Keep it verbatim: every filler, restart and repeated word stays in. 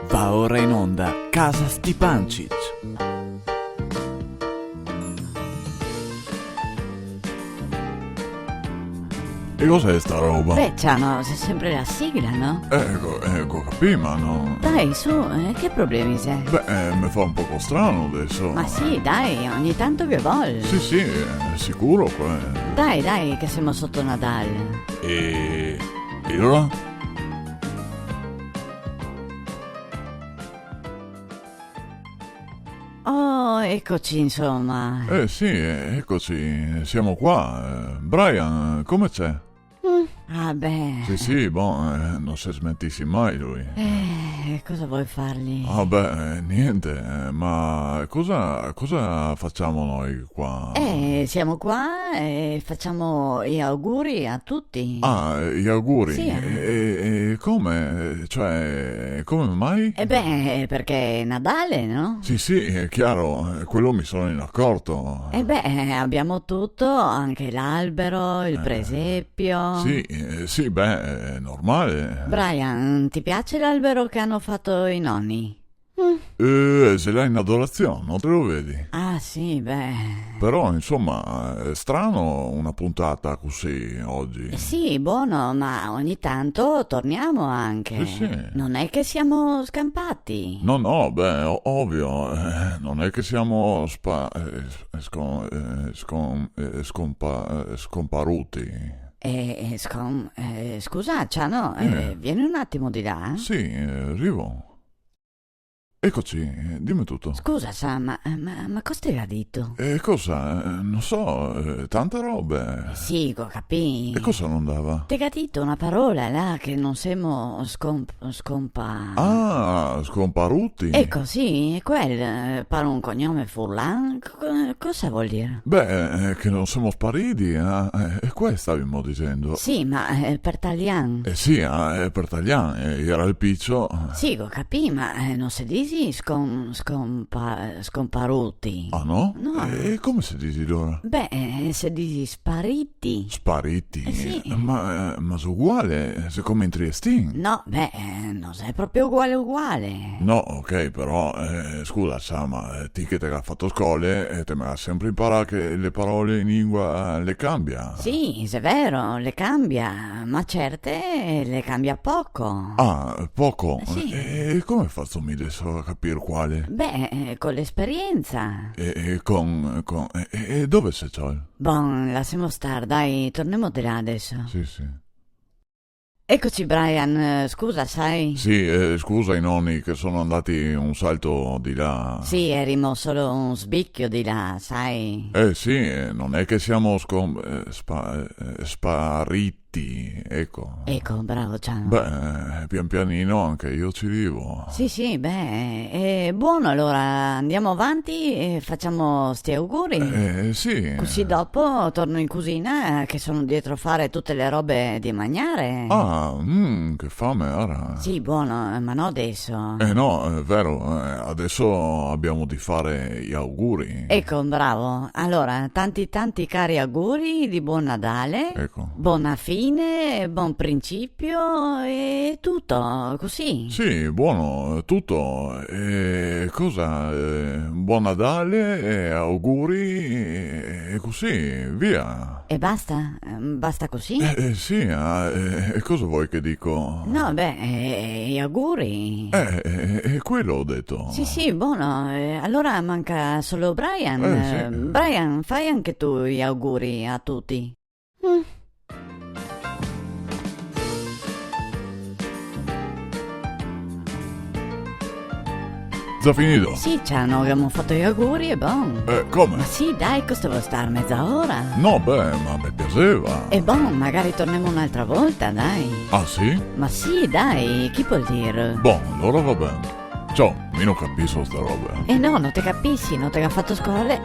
Va ora in onda Casa Stipancich. E cos'è sta roba? Beh, Ciano, xe sempre la sigla, no? Eh, go, eh, go capì, ma no... Dai, su, eh, che problemi xe? Beh, eh, me fa un poco strano adeso. Ma sì, dai, ogni tanto ghe vol. Sì, sì, eh, sicuro, eh. Dai, dai, che semo soto Nadal. E, e alora? Oh, ecoci, insoma. Eh, sì, eh, ecoci, semo qua. Eh, Brian, come xe? Mm, ah, beh. Sì, sì, bon, eh, no se smentisi mai lui. Eh, cosa vol farghe? Ah, beh, eh, gnente, eh, ma cosa, cosa femo noi qua? Eh, semo qua e femo i auguri a tuti. Ah, i auguri? Sì, eh. E, e come? Cioè, come mai? Eh beh, parché xe Nadal, no? Sì, sì, xe ciaro, eh, quelo me son inacorto. Eh beh, eh, gavemo tuto, anca l'albero, el presepio. Sì, eh, sì, beh, xe normal. Brian, te piasi l'albero che ga fato i noni? Mm. Eh, xe là in adorasion, no te lo vedi? Ah, sì, beh. Però, insoma, xe strano na puntata cusì ogi. Eh, sì, bon, ma ogni tanto tornemo anca. Sì, sì. No xe che semo scampati. No, no, beh, o-, ovio, eh, no xe che semo spa-, eh, s-, scon-, eh, scon-, eh, scompa-, eh, scomparuti. Eh, eh, scon-, eh, scusa, Ciano, eh, vien un atimo de là. Sì, eh, rivo. Ecoci, dime tuto. Scusa, sa, ma, ma, ma cosa te ga dito? Eh, cosa? Eh, no so, eh, tanta roba. Eh, sì, go capì. E cosa no ndava? Te ga dito na parola là che no semo scomp-, scompa-... Ah, scomparuti? Eco, sì, xe quel, eh, par un cognome furlan, co-, cosa vol dir? Beh, eh, che no semo sparidi, eh? Eh, e quel stavimo disendo. Sì, ma, eh, par talian. Eh sì, eh, par talian, eh, iera el picio. Sì, go capì, ma, eh, no se disi scom-, scompa-, scomparuti. Ah, no? No. E come se disi alora? Beh, eh, se disi spariti. Spariti? Eh, sì. Ma, eh, ma xe uguale, eh, xe come in triestin. No, beh, eh, no xe proprio uguale uguale. No, ok, però, eh, scusa, sa, ma, eh, ti che te ga fato scole, eh, te me ga sempre inparà che le parole in lingua, eh, le cambia. Sì, xe vero, le cambia, ma certe le cambia poco. Ah, poco? Eh, sì. E, e come fazo mi deso a capir quale? Beh, eh, co l'esperiensa. E, e con, con, e, e, e dove se ciol? Bon, lasemo star, dai, tornemo de là deso. Sì, sì. Ecoci, Brian, eh, scusa, sa. Sì, eh, scusa i noni che son ndati un salto de là. Sì, ierimo solo un sbicio de là, sa. Eh, sì, eh, no xe che semo scom-, eh, spa-, eh, spariti, eco. Eco, bravo, Ciano. Beh, eh, pian pianino anca mi ci rivo. Sì, sì, beh, eh, bon, alora ndemo avanti e femo sti auguri. Eh, sì. Cusì dopo torno in cusina, eh, che son drio far tute le robe de magnar. Ah, mm, che fame, ara. Sì, bon, eh, ma no deso. Eh no, xe vero, eh, deso gavemo de far i auguri. Eco, bravo. Alora, tanti, tanti cari auguri de bon Nadal. Eco. Bona fine, bon principio e tuto, cusì. Sì, bon, tuto. E cosa, eh, bon Nadal e auguri e, e cusì, via. E basta? Ehm, basta cusì? Eh, eh, sì, ah, eh, e cosa vol che digo? No, beh, eh, i auguri. Eh, eh, eh, quel go dito. Sì, sì, bon, eh, alora manca solo Brian. Eh, sì. Eh, Brian, fa anca ti i auguri a tuti. Mm. Za finì? Sì, Ciano, gavemo fato i auguri e bon. Eh, come? Ma sì, dai, cosa te vol star meza ora? No, beh, ma me piaseva. E bon, magari tornemo n'altra volta, dai. Ah, sì? Ma sì, dai, chi pol dir? Bon, alora va ben. Ciò, mi no capiso sta roba. Eh no, no te capisi, no te ga fato scole.